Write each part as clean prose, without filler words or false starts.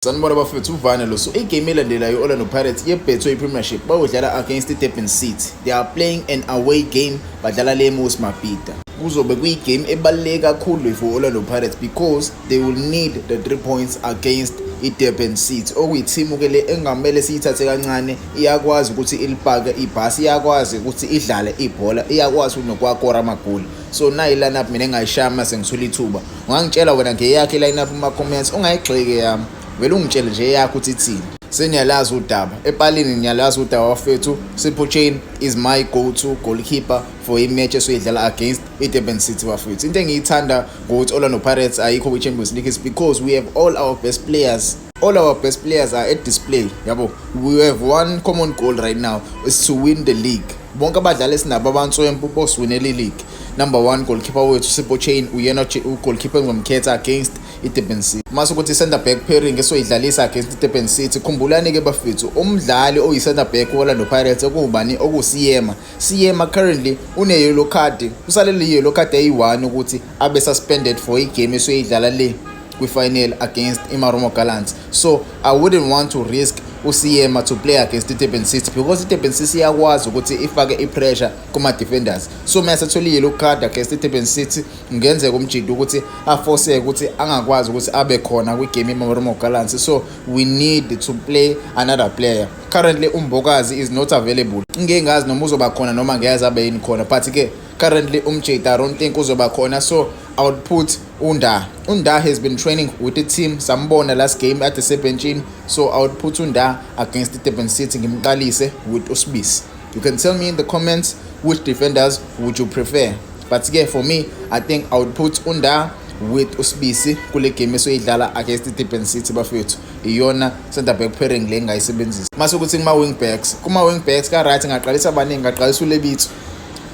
Sanibona bafethu, uvane lo. So igame elandelayo, i-Orlando Pirates ye-Betway Premiership, bayodlala against i-Durban City. They are playing an away game, badlala le Moses Mabhida. Kuzobe kuyigame ebaluleke kakhulu for Orlando Pirates because they will need the 3 points against i-Durban City, okuyithimu ke le engamele siyithathe kancane. Iyakwazi ukuthi ilipake ibhasi, iyakwazi ukuthi idlale ibhola, iyakwazi nokuwakora amagoli. So nayi i-lineup mina engayishaya mase ngithola ithuba. Ungangitshela wena ngeyakho i-lineup kuma-comments, ungayigxeki yami, vele ungitshele nje eyakho ukuthi ithini. Seniyalazi udaba epalini, niyalazi udaba bafethu. Sipho Chaine is my go-to goalkeeper for imatch esoyidlala against i-Durban City bafethu. Into engiyithanda ngokuthi Orlando Pirates ayikho kwi-Champions League is because we have all our best players, all our best players are at display, yabo. We have one common goal right now, is to win the league. Bonke abadlali esinabo abantswempu bosiwinela i-league. Number one, goalkeeper wethu Sipho Chaine, uyena ugoalkeeper engizomkhetha against i-Durban City. Mase ukuthi i-center back pairing esoyidlalisa against i-Durban City, khumbulani-ke bafethu, umdlali oyi-center back we-Orlando Pirates okuwubani? OkuSeema. Seema currently une-yellow card, usalele i-yellow card eyi-1 ukuthi abe suspended for igame esoyidlala le kwi-final against iMarumo Gallants. So I wouldn't want to risk uSeema to play against i-Durban City because i-Durban City iyakwazi ukuthi ifake i-pressure kuma-defenders. So mase athole i-yellow card against i-Durban City, kungenzeka umjidi ukuthi afoseke ukuthi angakwazi ukuthi abe khona kwigame iMarumo Gallants. So we need to play another player. Currently uMbokazi is not available, ngeke ngazi noma uzoba khona noma ngeke abe yini khona, but ke currently umjida I don't think uzoba khona. So I would put uNdah. UNdah has been training with the team, sambona last game at the sebenchini. So I would put uNdah against the Durban City, ngimqalise with uSibisi. You can tell me in the comments which defenders would you prefer, but ke for me I think I would put uNdah with uSibisi kule game esoyidlala against i-Durban City bafethu. Iyona center back pairing le engayisebenzisa. Mase ukuthi kuma-wing backs, kuma-wing backs ka-right ngaqalisa abaningi, ngaqalisa uLebitso,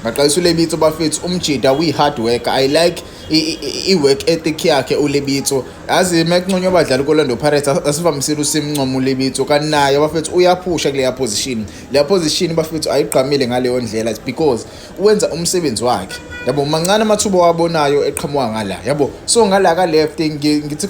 ngaqalisa uLebitso bafethu. Umjida uyi-hard worker, I like i-work ethic yakhe uLebitso. Yazi mekunconywa abadlali ko-Orlando Pirates, asivamisile usimncoma uLebitso, kanti naye bafethu uyaphusha kuleya position. Leya position bafethu ayigqamile ngaleyo ndlela, it's because wenza umsebenzi wakhe, yabo. Mancane amathuba wabonayo eqhamuka ngala, yabo. So ngala ka-left ngithi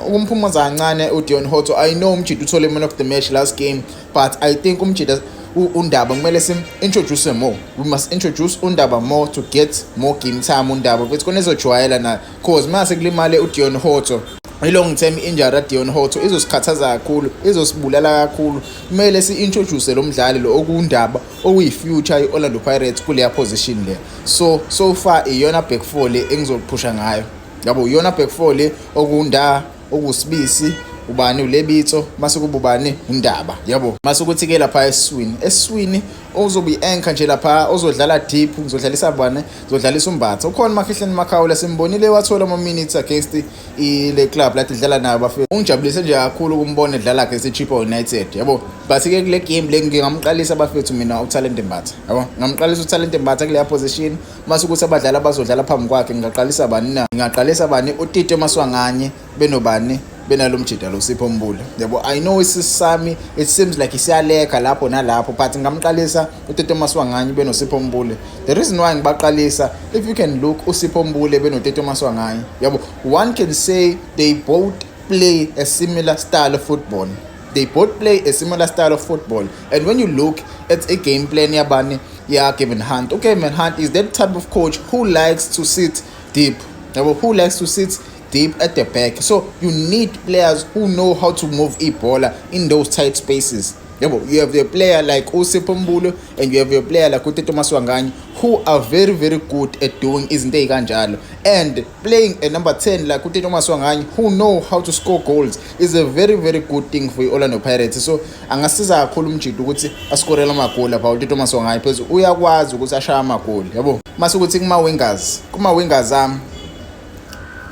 ukumphumuza kancane uDeon Hotto. I know umjida uthole man of the match last game, but I think umjida uNdaba kumele sim-introduce more. We must introduce uNdaba more to get more game time. UNdaba futhi khona ezojwayela na, cause mase kulimale uDeon Hotto, i-long term injury kaDeon Hotto izosikhathaza kakhulu, izosibulala kakhulu. Kumele si-introduce lo mdlali lo okuNdaba, okuyi-future i-Orlando Pirates kuleya position le. So so far iyona back four le engizophusha ngayo, yabo. Iyona back four le, okuNdah, okuSibisi, ubani, uLebitso, mase kuba ubani, uNdaba, yabo. Mase ukuthi ke lapha esiswini, esiswini ozobe i-anchor nje lapha, ozodlala deep, ngizodlalisa bani? Ngizodlalisa uMbatha. Ukhona Makhehleni Makhaula, simbonile wathola ama-minutes against ile club lathi idlala nayo bafethu. Ungijabulise nje kakhulu ukumbona edlala against i-Chippa United, yabo. But ke kule game le ngingamqalisa bafethu mina uTalent Mbatha, yabo. Ngingamqalisa uTalent Mbatha kuleya position. Mase ukuthi abadlali abazodlala phambi kwakhe, ngingaqalisa bani na? Ngingaqalisa bani? UTito Maswanganyi benobani, benalo mjida lo Sipho Mbule, yabo. I know isisami, it seems like isiyaleka lapho nalapho, but ngamqalisa uTito Maswanganyi benoSipho Mbule. The reason why ngibaqalisa, if you can look uSipho Mbule benoTito Maswanganyi, yabo, one can say they both play a similar style of football. They both play a similar style of football, and when you look at a game plan yabani, ya Gavin Hunt, okay, Gavin Hunt is that type of coach who likes to sit deep, yabo, who likes to sit deep at the back. So you need players who know how to move ibhola in those tight spaces, yabo. You have a player like uSipho Mbule and you have a player like uTito Maswanganyi who are very very good at doing izinto ey'kanjalo, and playing a number 10 like uTito Maswanganyi who know how to score goals is a very very good thing for i-Orlando Pirates. So angasiza kakhulu umjida ukuthi askorele amagoli lapha uTito Maswanganyi phezulu, uyakwazi ukuthi ashaye amagoli, yabo. Mase ukuthi kuma-wingers, kuma-wingers ami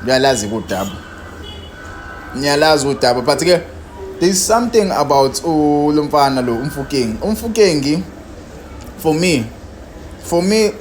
ngiyalazi udaba, ngiyalazi udaba, but ke there's something about lo mfana lo uMofokeng. UMofokeng for me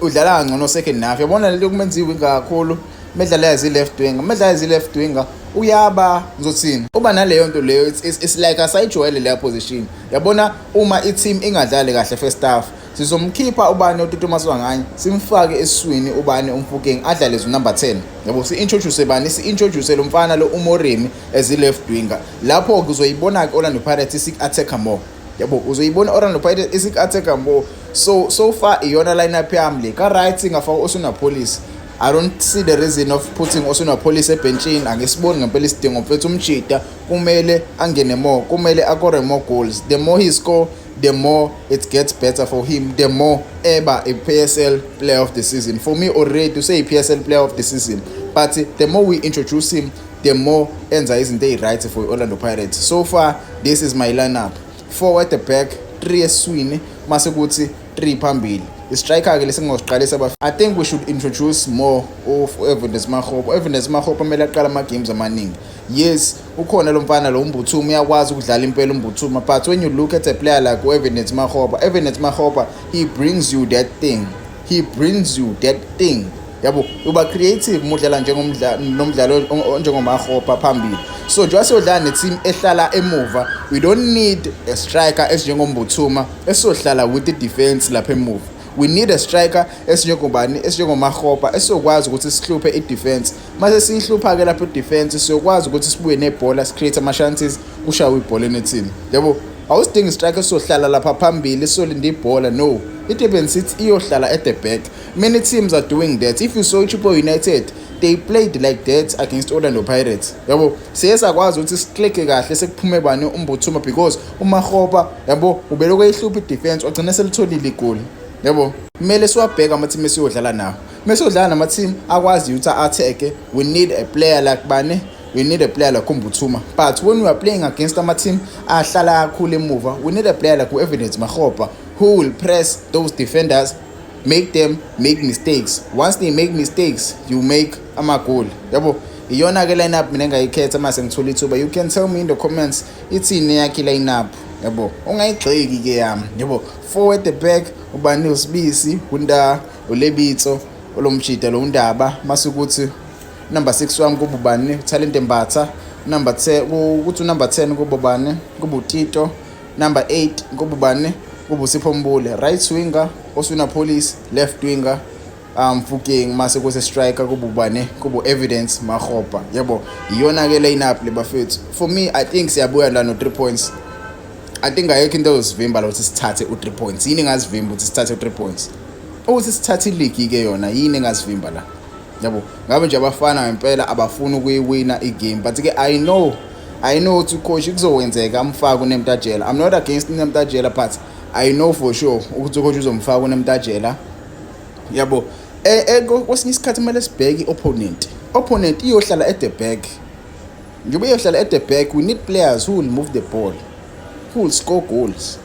udlala kangcono second half, yabona. Lento kumenza iwinga kakhulu medlala as i-left winger, medlala as i-left winger uyaba, ngizothini, uba naleyo nto leyo, it's like asayijwayele leya position, yabona. Uma i-team ingadlali kahle first half, Sizomkhipha ubani uTito Maswanganyi, simfake esiswini ubani uMofokeng, adlale as number 10, yabo. Si-introduce bani? Si-introduce lo mfana lo uMoremi as i-left winger. Lapho kuzoyibona-ke Orlando Pirates isiku-attack more, yabo. Uzoyibona Orlando Pirates isiku-attack more. So far iyona lineup yami le. Ka-right ngafaka u-Oswin Appollis. I don't see the reason of putting Oswin Appollis ebhentshini. Angisiboni ngempela isidingo, mfethu. Umjita kumele angene more, kumele akore more goals. The more he score, the more it gets better for him, the more eba a PSL player of the season. For me, already useyi-PSL player of the season, but the more we introduce him, the more enza izinto eyi-right for i-Orlando Pirates. So far this is my lineup: four at the back, three eswini, mase kuthi three phambili. I-striker-ke lesingosiqalisa, I think we should introduce more of Evidence Makgopa. Evidence Makgopa kumele aqale ama-games amaningi. Yes, ukhona lo mfana lo uMbuthuma, uyakwazi ukudlala impela uMbuthuma, but when you look at a player like u-Evidence Makgopa, Evidence Makgopa, he brings you that thing, he brings you that thing, yabo. Uba creative uma udlala njengomdlalo onjengoMakgopa phambili. So njengoba siyodlala ne-team ehlala emuva, we don't need a striker esinjengoMbuthuma esizohlala with the defense lapha emuva. We need a striker esinjengobani? EsinjengoMakgopa, esizokwazi ukuthi sihluphe i-defense. Mase siyihlupha-ke lapho i-defense, siyokwazi ukuthi sibuye nebhola, si-create ama-chances, kushawe ibhola enethini, yabo. Awusidingi i-striker esizohlala lapha phambili, esizolinda ibhola. No, i-Durban City iyohlala at the back. Many teams are doing that. If you saw Chippa United, they played like that against Orlando Pirates, yabo. Siye sakwazi ukuthi si-click kahle sekuphume bani? UMbuthuma, because uMakgopa, yabo, ubelokhu eyihlupha i-defense, wagcina selitholile igoli, yabo. Kumele siwabheke ama-team esiyodlala nawo. Mase siyodlala nama-team akwaziyo ukuthi a-attack, we need a player like bani? We need a player like uMbuthuma. But when we are playing against ama-team ahlala kakhulu emuva, we need a player like u-Evidence Makgopa who will press those defenders, make them make mistakes. Once they make mistakes, you make amagoli, yabo. Iyona-ke line-up mina engayikhetha mase ngithola ithuba. You can tell me in the comments ithini yakhe i-line-up, yabo. Ungayigxeki-ke yami, yabo. Four at the back, ubani? USibisi, unda uLebitso, olomjida lo undaba. Mase kuthi number 6 wami kuba ubani? Thalente Mbatha. Number 10 kuthi number 10 kuba ubani? Kuba uTito. Number 8 kuba ubani? Kuba uSipho Mbule. Right winger Oswin Appollis, left winger Mofokeng, mase kuse striker kuba ubani? Kuba Evidence Makgopa, yabo. Iyona ke line up le, bafethu. For me, I think siyabuya la no 3 points. I think ayikho into ezosivimba la ukuthi sithathe u3 points. Yini engazivimba ukuthi sithathe u3 points, ukuthi sithathe i-league ke yona? Yini engazivimba la, yabo? Ngabe nje abafana ngempela abafuni ukuyiwina i-game, but ke I know ukuthi coach kuzokwenzeka amfake uNemtajela. I'm not against uNemtajela, but I know for sure ukuthi coach uzomfaka uNemtajela, yabo. Kwesinye isikhathi kumele sibheke i-opponent. Opponent iyohlala at the back. Njengoba iyohlala at the back, we need players who will move the ball, who will score goals.